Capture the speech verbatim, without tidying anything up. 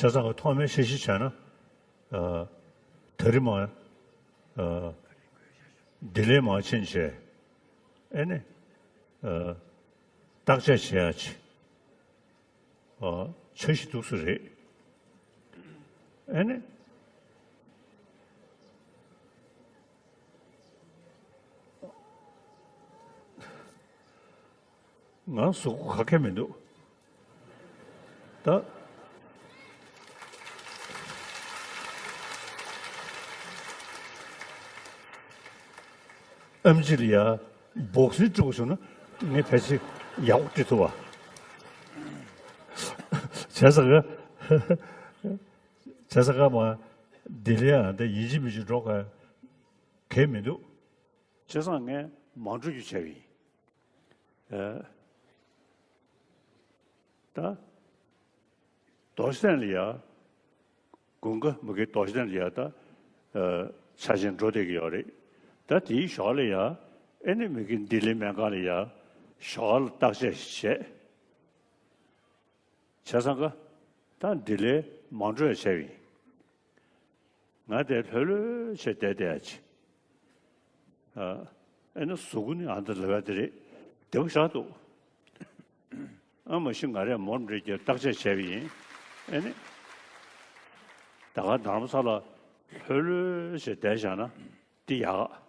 བྱས་ཙང་ཐོག་མའི་འཆར་གཞི་བྱས་ན། ཨ། ད་རིང་མ། ཨ། ལྡི་ལི་མར་ཕྱིན་བྱས། ཨེ་ནི། ཨ། བརྟག་དཔྱད་བྱེད་ཡ་ཅིག་ཨ། འཆར་གཞི་འདུག་སེ་རེད། ཨེ་ནི། ང་གཟུགས་པོ་ག་གེ་མི་འདུག་ད། ཨེམ་ཆི་ལ་ཡ་སྦོག་སིང་སྤྲོད་དགོས་བྱུང་ན་ངས་ཕལ་ཆེར་ཡག་པོ་སྤྲོད་ཐུབ་པ། བྱས་ཙང་ག་བྱས་ཙང་ག་མ་ལྡི་ལི་ཡ་འདི་ཡིན་གཅིག་མིན་གཅིག་འགྲོ་དགོས་གལ་མི་འདུག་བྱས་ཙང་ངས་མ་འགྲོ་རྒྱུ་བྱས་པ་ཡིན། ཨ། ད། རྡོ་རྗེ་གདན་ལ་ཡ། དགུན་ཁ་མ་གི་རྡོ་རྗེ་གདན་ལ་ཡ་ད། ཨ། འཆར་ཅན་འགྲོ་བསྡད་ཀྱི་ཡོད་རེད། ད་དེའི་ཞོར་ལ་ཡ། ཨེ་ནི་མ་གི་ལྡི་ལི་སྨན་ཁང་ལ་ཡ། ཞོར་ལ་བརྟག་དཔྱད་བྱས། བྱས་ཙང་ག་ད་ལྡི་ལི་མ་འགྲོ་ཡ་བྱས་པ་ཡིན། ང་དེ་ལྷོད་ལྷོད་བྱས་བསྡད་བསྡད་ཡ་ཅིག་ཨ། ཨེ་ན་གཟུགས་པོ་ནི་ཨ་འདྲ་ལབ་ཡ་དེ་རེད། བདེ་པོ་ཞེ་དྲག་འདུག་ཨ་མ་གཞི་ང་རས་མོ་འདྲ་གྱི་བརྟག་དཔྱད་བྱས་པ་ཡིན། ཨེ་ནི། ད་ག་རྡ་རམ་ས་ལ་ལྷོད་ལྷོད་བྱས་བསྡད་བཞག་ན་འདི་ཡག